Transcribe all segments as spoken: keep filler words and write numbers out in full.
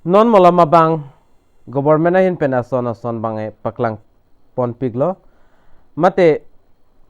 Non malom abang government ahin pen ason ason abang e paklang ponpiklo. Mate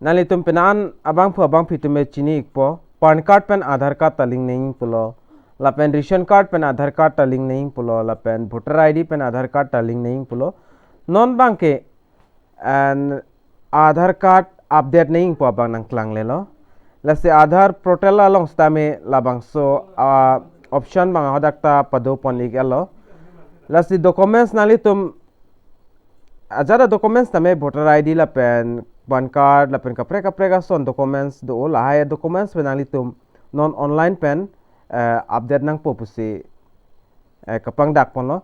nanglitum penang an abangphu abangphi atum e chini ikpo, PAN card pen Aadhaar card ta link nangji pulo, lapen ration card pen Aadhaar card ta link nangji pulo, lapen voter I D pen Aadhaar card ta link nangji pulo. Non abangke an Aadhaar card update nangji pu abang nangklanglelo. Lasi Aadhaar portal along sitame labangso, ah, option abang hadak ta padopon iklo. Lasi documents nanglitum ajat a documents tame voter I D lapen PAN card lapen kaprek kaprek ason documents do, lahai documents pen nanglitum non online pen, eh, update nangpo pusi, eh, kapangdakponlo.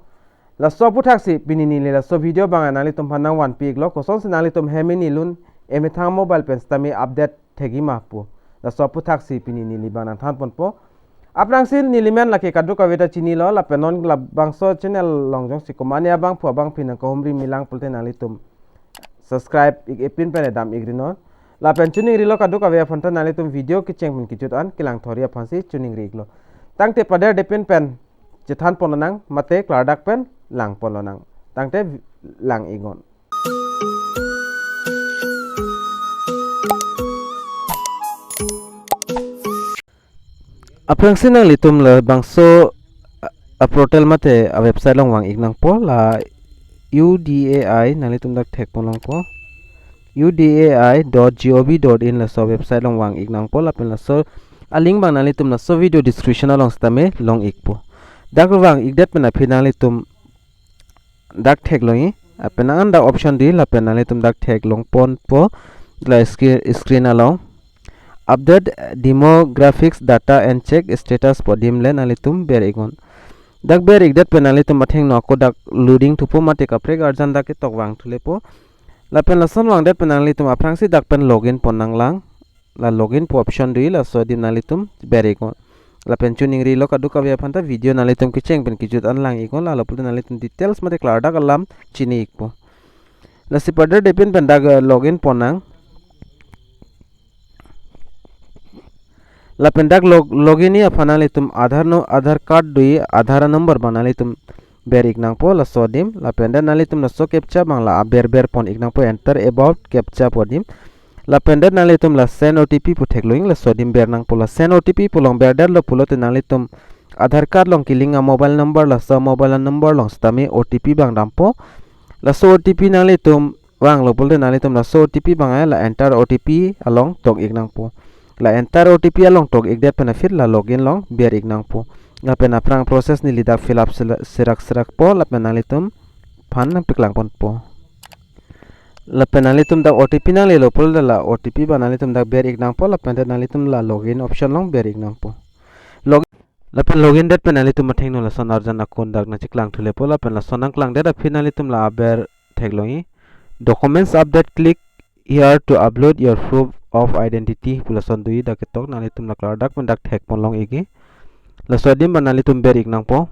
Laso aphuthaksi pini neli laso video abang nanglitum aphan nangvanpi iklo, kosonsi nanglitum hem inilun emethang mobile pen sitame update thekji ma pu. Laso aphuthaksi pini neli abang nangthanponpo. Aphrangsi neli men lake kadokave ta chinilo, lapen non labangso channel along jongsi komatne abangphu abangphi nangkahumri milang pulote nanglitum subscribe ik epin pen edam ikrinon. Lapen choningrilo kadokave aphan ta, nanglitum video kecheng pen kejut an kelang thori aphansi choningri iklo. Tangte paderdepin pen chethanponlonang, mate klardak pen langponlonang. Tangte lang iknon. Aphrangsi nanglitum labangso a, a portal mate a website along vang ik nangpo, la U D A I nanglitum dak thekponlongpo. U D A I dot gov dot in laso website along vang ik nangpo, lapen laso a link abang nanglitum laso video description along sitame long ikpo. Dak vang ikdet pen aphi nanglitum dak theklongji, lapen an dak option do, lapen nanglitum dak theklongponpo, la scre-, screen along. Update demographics data and check status pu adim le nanglitum ber iknon. Dak ber ikdet pen nanglitum athengno ako dak loading thupo, mate kaprek arjan dak ketok vang thulepo. Lapen lason vangdet pen nanglitum aphrangsi dak pen login pon nanglang. La login pu option do, laso adim nanglitum ber iknon. Lapen choningrilo kadokave aphan ta, video nanglitum kecheng pen kejut an lang iknon, la lapu nanglitum details mate klardak alam chini ikpo. Lasi paderdepin pen dak, eh, login ponnang. Lapen dak log-, login ji aphan nanglitum Aadhaar no, Aadhaar card do, Aadhaar number abang nanglitum ber ik nangpo laso adim. Lapen dak nanglitum laso captcha abang la aber berpon ik nangpo, enter above captcha pu adim. Lapen dak nanglitum la send O T P pu theklongji, laso adim ber nangpo. La send O T P pu along berdetlo pulote nanglitum Aadhaar card along kelink a mobile number, laso mobile number along sitame O T P abang dampo. Laso O T P nanglitum vanglo pulote nanglitum laso O T P abang la enter O T P along tok ik nangpo. La enter O T P along tok ikdet pen aphi la login along ber ik nangpo. Lapen aphrang process neli dak fill up sela-, serak serakpo, lapen nanglitum aphan nangpaklangponpo. Lapen nanglitum dak O T P nanglelo pulote la O T P abang nanglitum dak ber ik nangpo, lapen dak nanglitum la login option along ber ik nangpo. Log-, lapen login det pen nanglitum athengno lason arjan akun dak nangcheklang thulepo, lapen lason nangklangdet aphi nanglitum la aber theklongji. Documents update, click here to upload your proof of identity pu lason doji, dak ketok nanglitum la klardak pen dak thekponlong ikji. Laso adim abang nanglitum ber ik nangpo.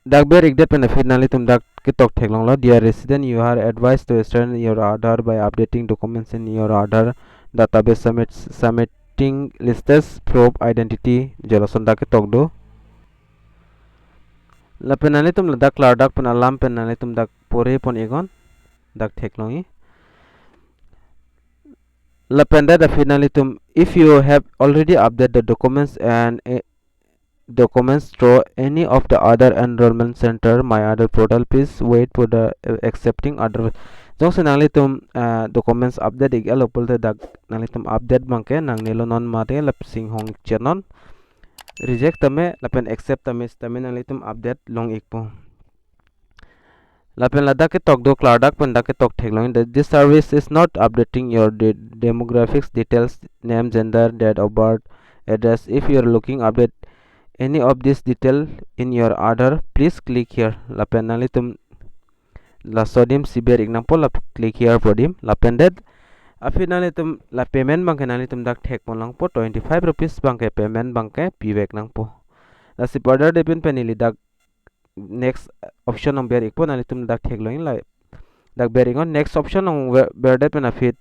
Dak ber ikdet pen aphi nanglitum dak ketok theklonglo, "Dear resident, you are advised to strengthen your Aadhaar by updating documents in your Aadhaar database, submit, submitting latest proof identity," jo lason dak ketok do. Lapen nanglitum ladak klardak pen alam pen nanglitum dak porepon iknon, dak theklongji. Lapen dak aphi nanglitum, "If you have already updated the documents and, eh, documents through any of the Aadhaar enrollment center, My Aadhaar portal, please wait for the, uh, accepting Aadhaar." Jongsi nanglitum, uh, documents update iklo pulote dak nanglitum update abangke nangnelo non mate lap singhong ikchenon. Reject tame lapen accept tame sitame nanglitum update long ikpo. Lapen ladak ketok do, klardak pen dak ketok theklongji, that this service is not updating your de-, demographics details, name, gender, date of birth, address. If you are looking update any of this detail in your Aadhaar, please click here. Lapen nanglitum laso adim si ber ik nangpo, la click here pu adim. Lapen det aphi nanglitum la payment abangke nanglitum dak thekponlongpo, twenty five rupees abangke payment abangke pivek nangpo. Lasi paderdepin pen neli dak next option along ber ikpo, nanglitum dak theklongji, la dak ber iknon. Next option along ber-, berdet pen aphi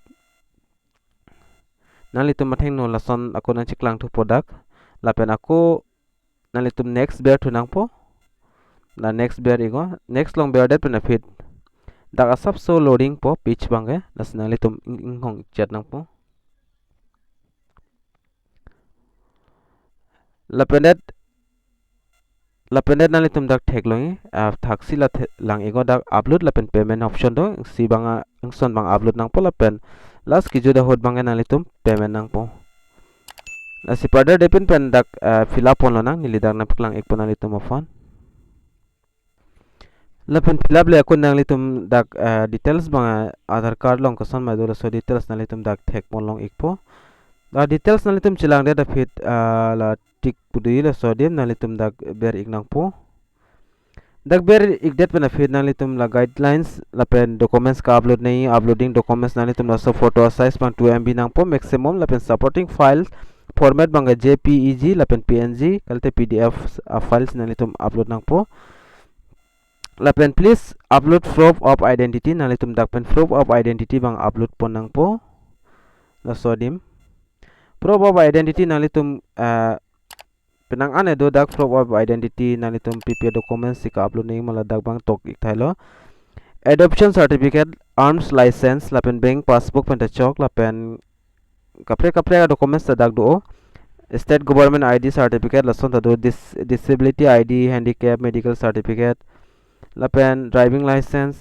nanglitum athengno lason ako nangcheklang thupo dak. Lapen ako nanglitum next ber thu nangpo. La next ber iknon, next along berdet pen aphi dak asapso loading po page abangke, lasi nanglitum ing-, inghong chet nangpo. Lapen det, lapen det nanglitum dak theklongji, ah, thaksi la the-, lang iknon, dak upload lapen payment option do, isi abang a-, ingson abang upload nangpo lapen last kejut ahut abangke nanglitum payment nangpo. Lasi further det pin pen dak, ah, fill up ponlonang, neli dak nangpaklang ikpo nanglitum aphan. Lapen fill up le ako nanglitum dak, eh, details abang, eh, Aadhaar card along koson ma do laso details nanglitum dak thek ponlong ikpo. La details nanglitum chelangdet aphi, eh, la tick pu do laso adim nanglitum dak ber ik nangpo. Dak ber ikdet pen aphi nanglitum la guidelines lapen documents ka-upload nangji, uploading documents nanglitum laso photo size abang two M B nangpo maximum lapen supporting files format abangke J P E G lapen P N G kalite P D F, ah, files nanglitum upload nangpo. Lapen please upload proof of identity, nanglitum dak pen proof of identity abang upload pon nangpo. Laso adim. Proof of identity nanglitum, eh, penang an-e do dak proof of identity nanglitum P P A documents si ka-upload nangji ma ladak abang tok ik thailo. Adoption certificate, arms license, lapen bank passbook pen ta chok, lapen kaprek kaprek a-documents ta dak do. State government I D certificate lason ta do, dis-, disability I D, handicap, medical certificate, lapen driving license,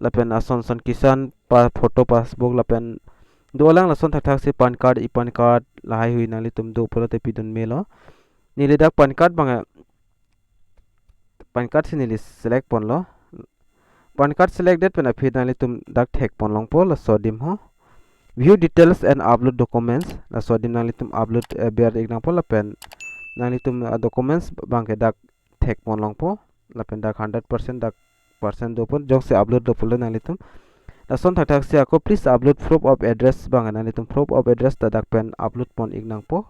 lapen ason son kisan pa photo passbook, lapen dolang lason thakthak si PAN card, e-PAN card, lahai hui nanglitum do pulote pidun melo. Neli dak PAN card abang, PAN card si neli select ponlo. PAN card select det pen aphi nanglitum dak thek ponlongpo laso adim ho. View details and upload documents. Laso adim nanglitum upload, eh, ber ik nangpo lapen nanglitum, eh, documents abangke dak thek ponlongpo. Lapen dak hundred percent dak percent do pon jongsi upload do pulo nanglitum. Lason thakthak si ako please upload proof of address abang nanglitum proof of address ta dak pen upload pon ik nangpo.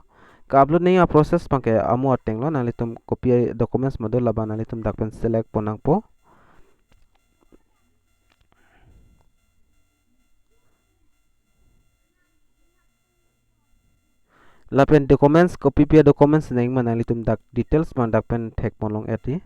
Ka-upload nangji a-process abangke amo atenglo, nanglitum kopi documents ma do labang nanglitum dak pen select pon nangpo. Lapen documents, kopi pi a-documents nangji ma nanglitum dak details abang dak pen thek ponlong et di.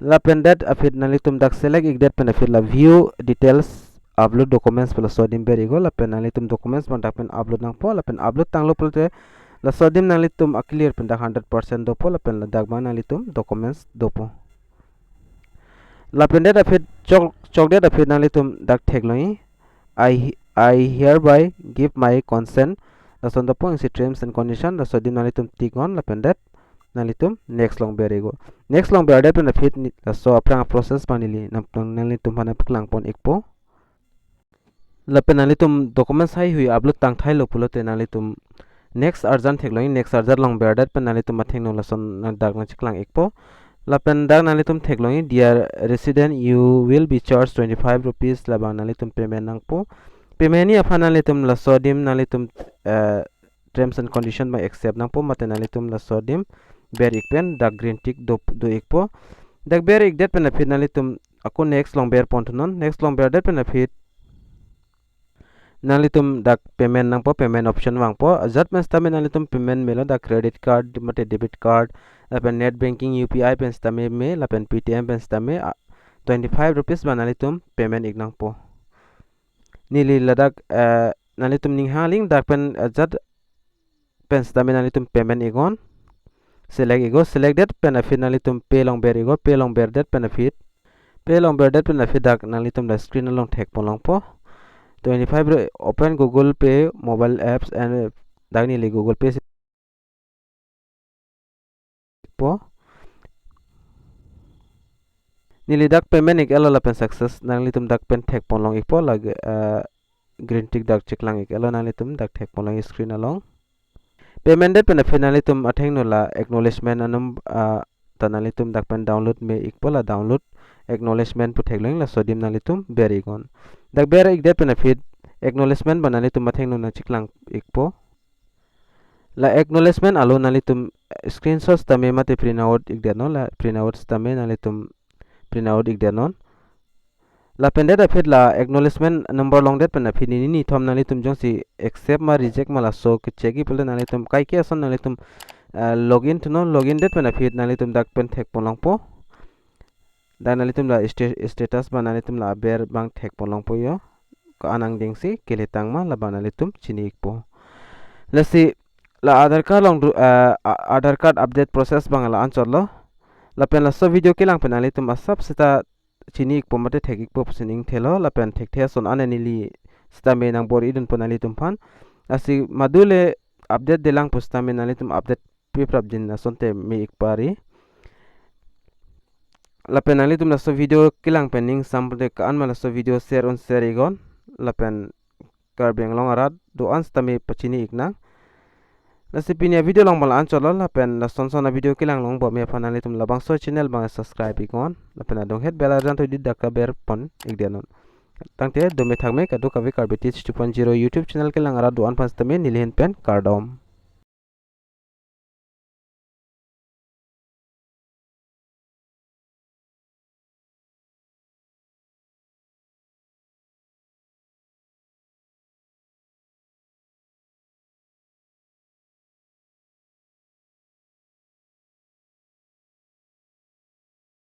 Lapen det aphi nanglitum dak select ik det pen aphi la view details upload documents pu laso adim ber iknon, lapen nanglitum documents abang dak pen upload nangpo, lapen upload tanglo pulote laso adim nanglitum a-clear pen dak hundred percent dopo, lapen ladak abang nanglitum documents dopo. Lapen det aphi chok, chok det aphi nanglitum dak theklongji, "I, I hereby give my consent." Lason dopo isi terms and condition, laso adim nanglitum tick on, lapen det nanglitum next along ber iknon. Next along ber det pen aphi ni, laso aphrang a-process abang neli nang, nang, nanglitum aphan paklang pon ikpo. Lapen nanglitum documents haihui upload tang thailo pulote nanglitum next arjan theklongji, next arjan along ber det pen nanglitum athengno lason nang dak nangcheklang ikpo. Lapen dak nanglitum theklongji, "Dear resident, you will be charged twenty-five rupees," labang nanglitum payment nangpo. Payment ji aphan nanglitum laso adim nanglitum, eh, terms and condition abang accept nangpo, mate nanglitum laso adim ber ik pen dak green tick do, do ikpo. Dak ber ik det pen aphi nanglitum ako next along ber pon thunon, next along ber det pen aphi nanglitum dak payment nangpo, payment option vangpo. Ajat pen sitame nanglitum payment melo, dak credit card mate debit card, lapen net banking U P I pen sitame me, lapen P T M pen sitame, ah, twenty-five rupees abang nanglitum payment ik nangpo. Neli ladak, eh, nanglitum ning hangling dak pen, eh, ajat pen sitame nanglitum payment iknon. Select iknon, select det pen aphi nanglitum pay along ber iknon, pay along ber det pen aphi. Pay along ber det pen aphi dak nanglitum dak screen along thek ponlongpo. Twenty-five ru-, open Google Pay mobile apps and, eh, dak neli Google Pay si po. Neli dak payment ik-etlo lapen success, nanglitum dak pen thek ponlong ikpo lake, eh, green tick dak cheklang ik-etlo, nanglitum dak thek ponlong screen along. Payment det pen aphi nanglitum athengno la acknowledgement anum, ah, ta nanglitum dak pen download me ikpo, la download acknowledgement pu theklong, laso adim nanglitum ber iknon. Dak ber ik det pen aphi acknowledgement abang nanglitum athengno nangcheklang ikpo. La acknowledgement along nanglitum, eh, screenshot sitame mate print out ik detnon, la print out sitame nanglitum print out ik detnon. Lapen det aphi la acknowledgement number longdet pen aphi nini nithom nanglitum jongsi accept ma reject ma laso kechekji pulote nanglitum kaike ason nanglitum uh, login thunon, login det pen aphi nanglitum dak pen thekpon longpo. Dak nanglitum la sta-, status ba nanglitum la aber abang thekpon longpo yo. Ko-an angdengsi keletang ma labang nanglitum chini-ikpo. Lasi la Aadhaar card along du, eh, A-, Aadhaar card update process abang la anchotlo. Lapen laso video kelang pen nanglitum asap seta chini-ikpo mate thek-ikpo pusi ning thelo, lapen thekthe ason an neli sitame nangbor-idunpo nanglitum aphan. Lasi madule update detlang pu sitame nanglitum update piprap din asonte me-ik pari. Lapen nanglitum laso video kelang pen ning sampute ko-an ma laso video share un share-iknon. Lapen Karbi Anglong arat do-an sitame pachini-iknang. Lasi pini avideo along abang la anchotlo, lapen lason son avideo kelang longbom aphan nanglitum labangso channel abang subscribe-iknon. Lapen adunghet bell arjan thoi dit dak kaber pon-ikdetnon. Tangte dome thakme, kadokave Karbi Teach two point zero YouTube channel kelang arat do-an aphan sitame neli ahin pen kardom.